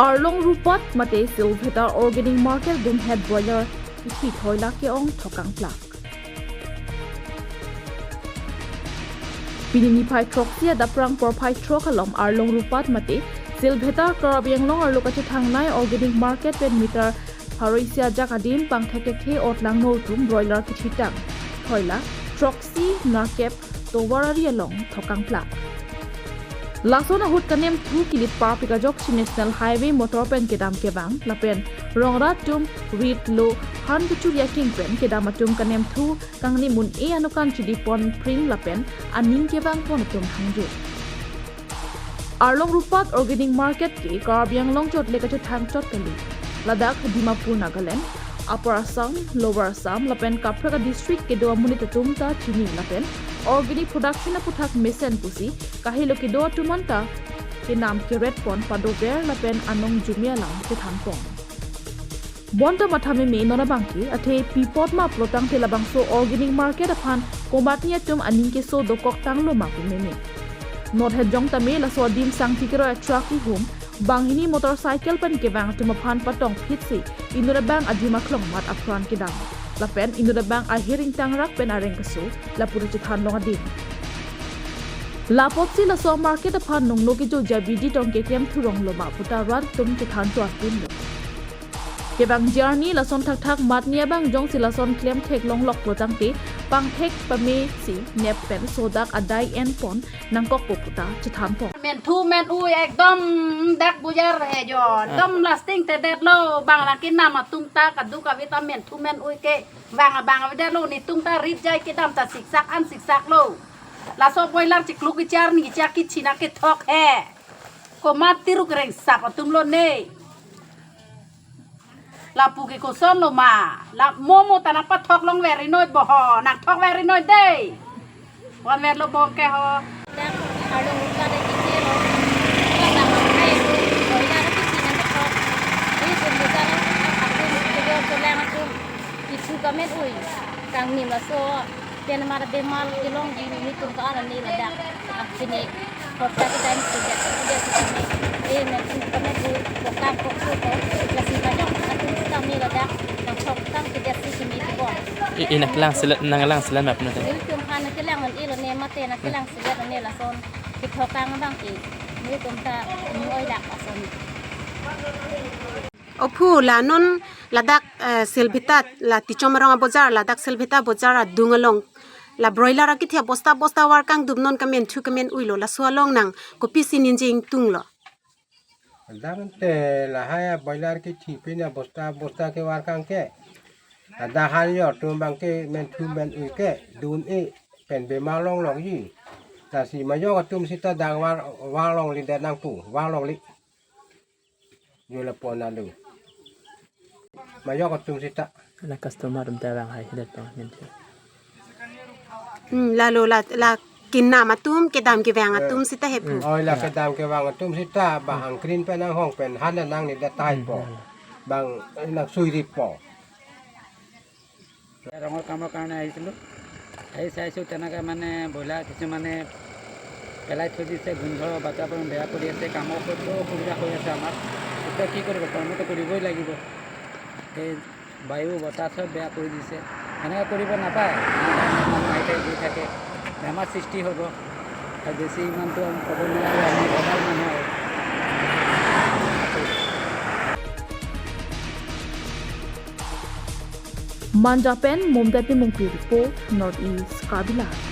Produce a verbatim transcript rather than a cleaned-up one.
Arlong Rupat mate Silveta Organic Market gumhet broiler kithi thoilak ke-ong thokangplak. Pini niphai throksi adap prang porphai throk along Arlong Rupat mate Silveta Karbi Anglong arlo kachethangnei Organic Market pen meter pharo isi ajak adim pangthek thekthe otlangno atum broiler kithitang thoilak throksi nerkep tovar ari along thokangplak. Lason ahut kanemthu kilit parpik ajok si National Highway motor pen kedam kevang lapen rong rat atum rit lo han kechur aking pen kedam atum kanemthu kangnim un-e anokan chili pon phring lapen aning kevang pon atum hangjut. Arlong Rupat Organic Market ke Karbi Anglong chot le kachethang chot kali. Ladak Dimapur, Nagaland, Upper Assam, Lower Assam lapen kaprek a-district kedo amonit atum ta chini lapen organic production aputhak mesen pusi kahelo kedo atum anta kenam keret pon padover lapen anong jumia lang chethan pon. Bonta matha meme non abangke, athe pi apot ma pulo tangte labangso Organic Market aphan komatne atum aning keso dokok tanglo ma pu meme. Nothet jong tame laso adim sangti keroi a-truck ihum, banghini motorcycle pen kevang atum aphan patong phitsi inut abang adim aklong mat apran kedam. Lapen inut abang ahir ingtangrak pen areng keso, lapu ta chethan long adim. Lapotsi laso market aphan nonglo kejoja bidi tong keklem thurong lo ma puta rat atum chethan tuan pinlo. Kevang journey lason thakthak matne abang jongsi lason klem theklong lok pulo tangte pangthek pamesi nep pen sodak adai en pon nangkokpo puta chethan pon. Menthu men-ui ekdom dak bujar he jo. Ekdom lasting te det lo, bang la kenam atum ta kaduk kave ta menthu men-ui ke. Bang abang avedet lo, netum ta rit jai kedam ta siksak an siksak lo. Laso broiler chikluk kechar ni kechar kichina kethok he. Komat tiruk rengsap atum lo ne. Lapu ke koson lo ma. La momo ta nangpathok longver inoi bo ho. Nangthokver inoi dei. Wanver lo bo ke ho. Dak Arlong Rupat ke kilo. Dak dak hai ko. Broiler ke kichina kethok. Ini tum bisa lo. Atum kejo kelang atum. Kisu kamen-ui. Kangnim laso. Pen mara bemar kelongji netum ka arani ladak. Apini hopta ke time sudah sudah sitame. Eh, menthu kamen-ui, bokam koksu ko. Lasi majok atum sitame ladak. Nangthok tang sudah sitame tu ko. I, i nangkelang selet, nangkelang selet map nang. Netum han nangkelang an ilo ne mate nangkelang selet ne lason. Kethok kang abang ke. Netum ta ni-oi dak lason. O phu, la non ladak, eh, Silveta, la Tichom Arong abojar, ladak Silveta bojar adung along la broiler akithi abosta bosta varkang dup, non kamenthu kamen-ui lo, laso along nang kopisi ninje ingtung lo? Ladak te lahai abroiler kithi pen abosta bosta kevarkang ke. Ladak hal yo atum abang ke menthu men-ui ke dun-e pen bemar longlokji. Lasi majok atum sita dak var, varlongledet nangpu, varlongle. Yo lapu na lo. Majok atum sita. La customer atum ta vang hai hidat pang nin. Hmm, lalo la, la kenam atum, kedam kevang atum sita he phu. Oi, la kedam kevang atum sita, ba angkrin pen anghong pen han nangle det tahai po. Bang, eh, nangsuirip po. ৰঙৰ কামৰ কাৰণে আহিছিলোঁ। আহি চাইছোঁ, তেনেকৈ মানে ব্ৰইলাৰ কিছুমানে পেলাই থৈ দিছে, গোন্ধ, বাতাবৰণ বেয়া কৰি আছে, কামৰ ক্ষেত্ৰতো অসুবিধা হৈ আছে আমাৰ। এতিয়া কি কৰিব, কৰ্মটো কৰিবই লাগিব। এই বায়ু, বতাহ চব বেয়া কৰি দিছে। এনেকৈ কৰিব নাপায়। মানুহ আহি থাকে, গৈ থাকে, বেমাৰ সৃষ্টি হ'ব। আৰু বেছি ইমানটো আমি ক'ব নোৱাৰোঁ, আমি ভবাৰ মানুহ আৰু। Manja pen Momdati Mungpi report, North East Karbi Live.